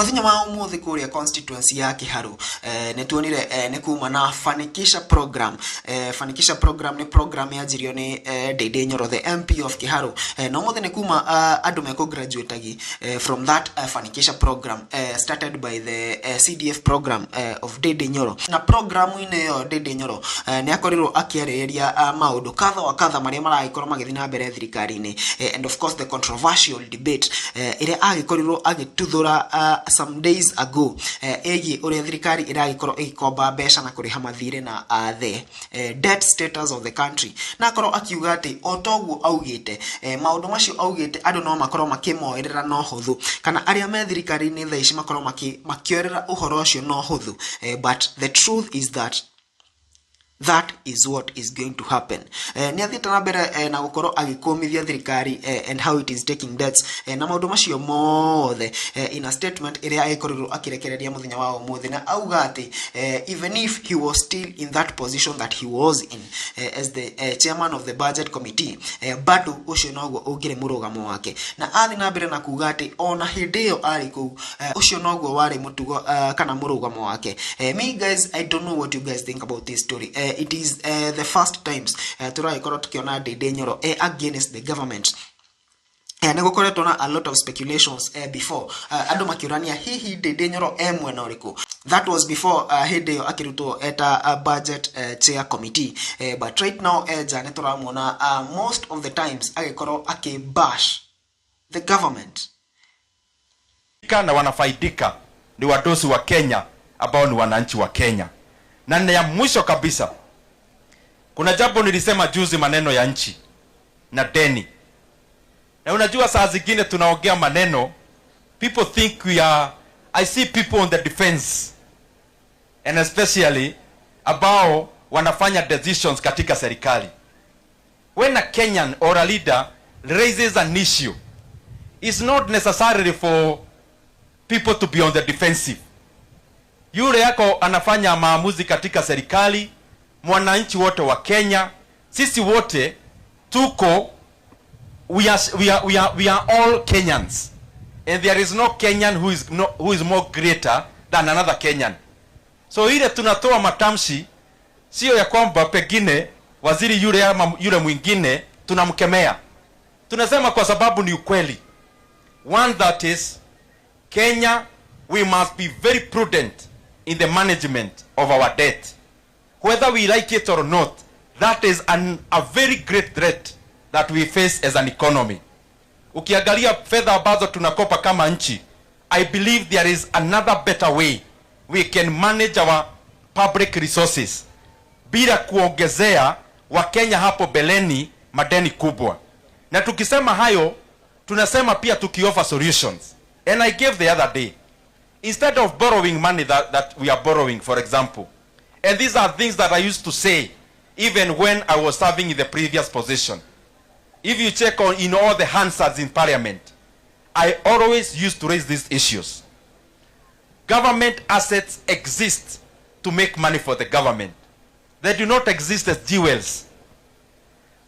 Muthenya wa umuthi kuria constituency ya Kiharu nĩ tuonire nĩ kuma na Fanikisha program. Fanikisha program nĩ program yanjirio nĩ Ndindi Nyoro, the MP of Kiharu. Na umuthi nĩ kuma andũ mekũ graduate from that Fanikisha program started by the CDF program of Ndindi Nyoro. Na programu-inĩ ĩyo Ndindi Nyoro nĩ akorirwo akĩarĩrĩria maũndũ kadha wa kadha marĩa maragĩkorwo magĩthiĩ na mbere thirikari-inĩ, and of course the controversial debate ĩrĩa agĩkorirwo agĩtuthũra some days ago ĩgiĩ ũrĩa thirikari ĩragĩkorwo ĩgĩkomba mbeca na kũrĩha mathirĩ na the debt status of the country, na akorwo akiuga atĩ o toguo augĩte, maũndũ macio augĩte andũ no makorwo makĩmoerera no hũthũ, kana arĩa me thirikari-inĩ thaa ici makorwo makĩoerera ũhoro ũcio no hũthũ, but the truth is that that is what is going to happen. Nĩ athiĩte na mbere na gũkorwo agĩkũmithia thirikari and how it is taking debts na maũndũ macio mothe in a statement ĩrĩa agĩkorirwo akĩrekereria mũthenya wa ũmũthĩ, na auga atĩ even if he was still in that position that he was in as the chairman of the budget committee, bado ũcio noguo ũngĩrĩ mũrũgamo wake. Na athiĩ na mbere na kuga atĩ ona hĩndĩ ĩyo arĩ kũu, ũcio noguo warĩ mũtugo kana mũrũgamo wake. Me guys, I don't know what you guys think about this story. It is the first times tũragĩkorwo tũkĩona Ndindi Nyoro against the government. Nĩ gũkoretwo na a lot of speculations before, andũ makĩũrania hihi Ndindi Nyoro e mwena ũrĩkũ. That was before, hĩndĩ ĩyo akĩrutwo eta budget chair committee, but right now nja nĩ tũramuona most of the times agĩkorwo akĩbash the government. Na wanafaidika ni wadosi wa Kenya ambao ni wananchi wa Kenya. Na ni ya mwisho kabisa, kuna jambo nilisema juzi, maneno ya nchi na deni. Na unajua saa zingine tunaongea maneno, people think we are, I see people on the defense and especially ambao wanafanya decisions katika serikali. When a Kenyan or a leader raises an issue, it's not necessarily for people to be on the defensive. Yule yako anafanya maamuzi katika serikali, mwananchi wote wa Kenya, sisi wote tuko we are all Kenyans. And there is no Kenyan who is, no, who is more greater than another Kenyan. So ile tunatoa matamshi sio ya kwamba pengine waziri yule ama yule mwingine tunamkemea. Tunasema kwa sababu ni ukweli. One, that is, Kenya, we must be very prudent in the management of our debt. Whether we like it or not, that is a very great threat that we face as an economy. Ukiangalia fedha ambazo tunakopa kama nchi, I believe there is another better way we can manage our public resources bila kuongezea Wakenya hapo beleni madeni kubwa. Na tukisema hayo, tunasema pia tukioffer solutions. And I gave the other day, instead of borrowing money that we are borrowing, for example, and these are things that I used to say even when I was serving in the previous position. If you check on in all the Hansards in parliament, I always used to raise these issues. Government assets exist to make money for the government. They do not exist as jewels.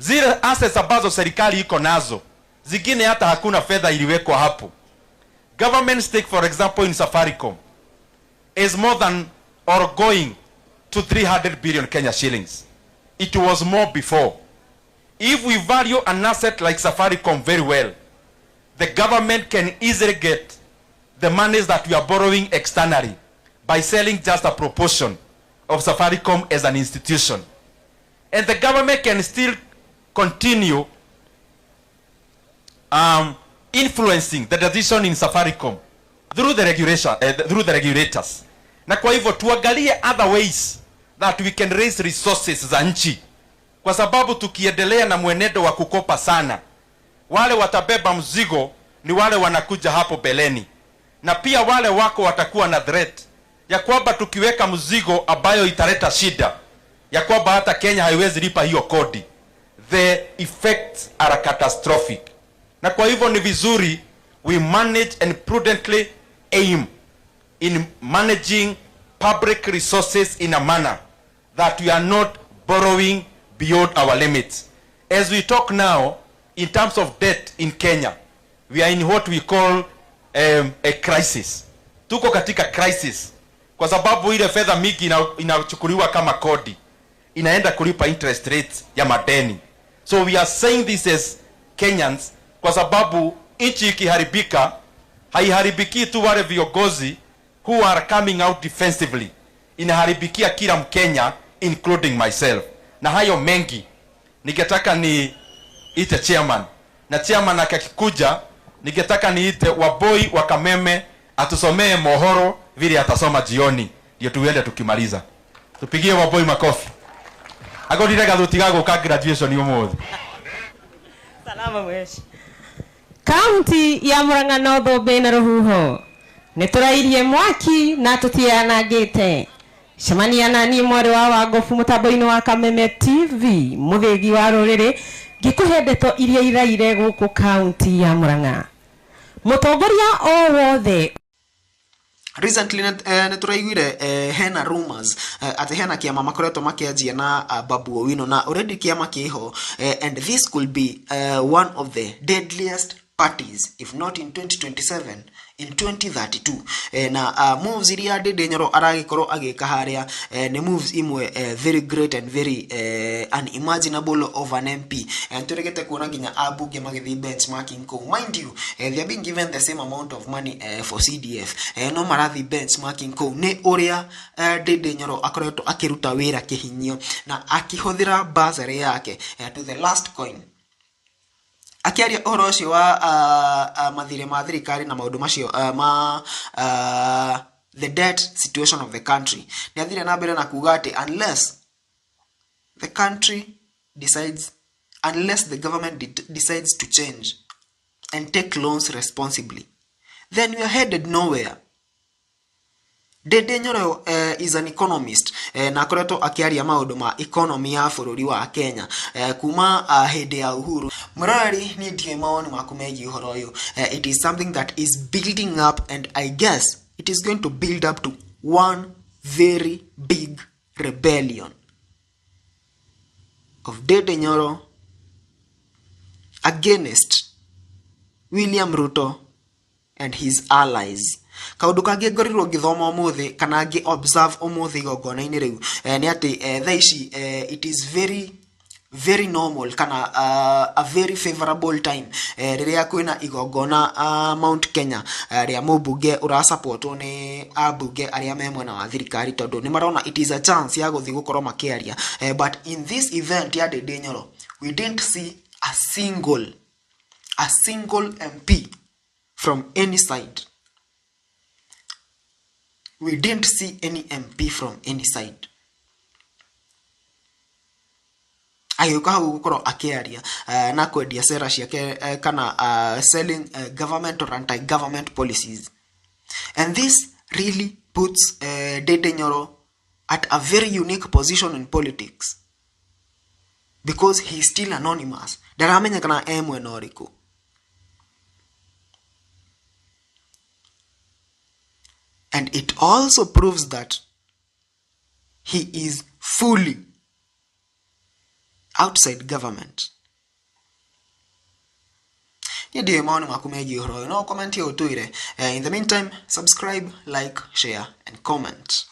Zile assets ambazo serikali iko nazo, zingine hata hakuna fedha iliwekwa hapo. Government stake, for example, in Safaricom is more than or going to 300 billion Kenya shillings. It was more before. If we value an asset like Safaricom very well, the government can easily get the monies that we are borrowing externally by selling just a proportion of Safaricom as an institution. And the government can still continue influencing the decision in Safaricom through the regulation, through the regulators. Na kwa hivyo tuangalie other ways that we can raise resources za nchi, kwa sababu tukiendelea na mwenendo wa kukopa sana, wale watabeba mzigo ni wale wanakuja hapo beleni, na pia wale wako watakuwa na threat ya kwamba tukiweka mzigo ambayo italeta shida ya kwamba hata Kenya haiwezi lipa hiyo kodi, the effects are catastrophic. Na kwa hivyo ni vizuri we manage and prudently aim in managing public resources in a manner that we are not borrowing beyond our limits. As we talk now, in terms of debt in Kenya, we are in what we call a crisis. Tuko katika crisis kwa sababu ile fedha mingi inachukuliwa kama kodi inaenda kulipa interest rates ya madeni. So we are saying this as Kenyans, kwa sababu nchi ikiharibika haiharibiki tu wale viongozi who are coming out defensively, inaharibikia kila Mkenya including myself. Na hayo mengi ningetaka niite chairman, na chairman akikuja, ningetaka niite Waboi wa Kameme atusomee mohoro vile atasoma jioni, ndio tuende tukimaliza. Tupigie Waboi makofi. Agorire gathuti ga guka graduation umuthi. Salama mweshi. Kaunti ya Murang'a no thũmbĩ na rũhuho nĩ tũrairie mwaki na tũtianangĩte. Cemania na niĩ mwarĩ wa Wangobu mũtambo-inĩ wa Kameme TV, mũthĩgi wa rũrĩrĩ, ngĩkũhe ndeto iria iraire gũkũ kaunti ya Murang'a. Mũtongoria o wothe. Recently nĩ tũraiguire hena rumors atĩ hena kĩama makoretwo makĩanjia na Babu Owino, na already kĩama kĩho, and this could be one of the deadliest parties, if not in 2027, in 2032. Na moves iria Ndindi Nyoro aragĩkorwo agĩka harĩa nĩ moves imwe very great and very unimaginable of an MP. Tũrĩgĩte kuona nginya ambunge magĩthiĩ benchmarking kũu. Mind you, they are being given the same amount of money for CDF, no marathiĩ benchmarking kũu nĩ ũrĩa Ndindi Nyoro akoretwo akĩruta wĩra kĩhinyio na akĩhũthĩra bursary yake to the last coin. Akĩaria ũhoro ũcio wa mathirĩ ma thirikari na maũndũ macio ma the debt situation of the country, nĩ athire na mbere na kuga atĩ unless the country decides, unless the government decides to change and take loans responsibly, then we are headed nowhere. Ndindi Nyoro is an economist, na akoretwo akĩaria maũndũ ma economy ya bũrũri wa Kenya kuma hĩndĩ ya Uhuru. Mwĩroreri, niĩ ndiũĩ mawoni maku megiĩ ũhoro ũyũ. It is something that is building up, and I guess it is going to build up to one very big rebellion of Ndindi Nyoro against William Ruto and his allies. Kaũndũ kangĩ ngorirwo ngĩthoma ũmũthĩ kana ngĩ observe ũmũthĩ igongona-inĩ rĩu nĩ atĩ thaa ici it is very very normal kana a very favorable time rĩrĩa kwĩna igongona Mount Kenya rĩa mũmbunge ũrasupportwo nĩ ambunge arĩa me mwena wa thirikari, tondũ nĩ marona it is a chance ya gũthiĩ gũkorwo makĩaria. But in this event ya Ndindi Nyoro, we didn't see a single MP from any side. We didn't see any MP from any side agĩũka hau gũkorwo akĩaria na kwendia sera ciake kana selling government or anti-government policies, and this really puts Ndindi Nyoro at a very unique position in politics because he is still anonymous. Ndaramenyekana e mwena ũrĩkũ. And it also proves that he is fully outside government. Niĩ ndiũĩ mawoni maku megiĩ ũhoro ũyũ, no comment ũtwĩre. In the meantime, subscribe, like, share and comment.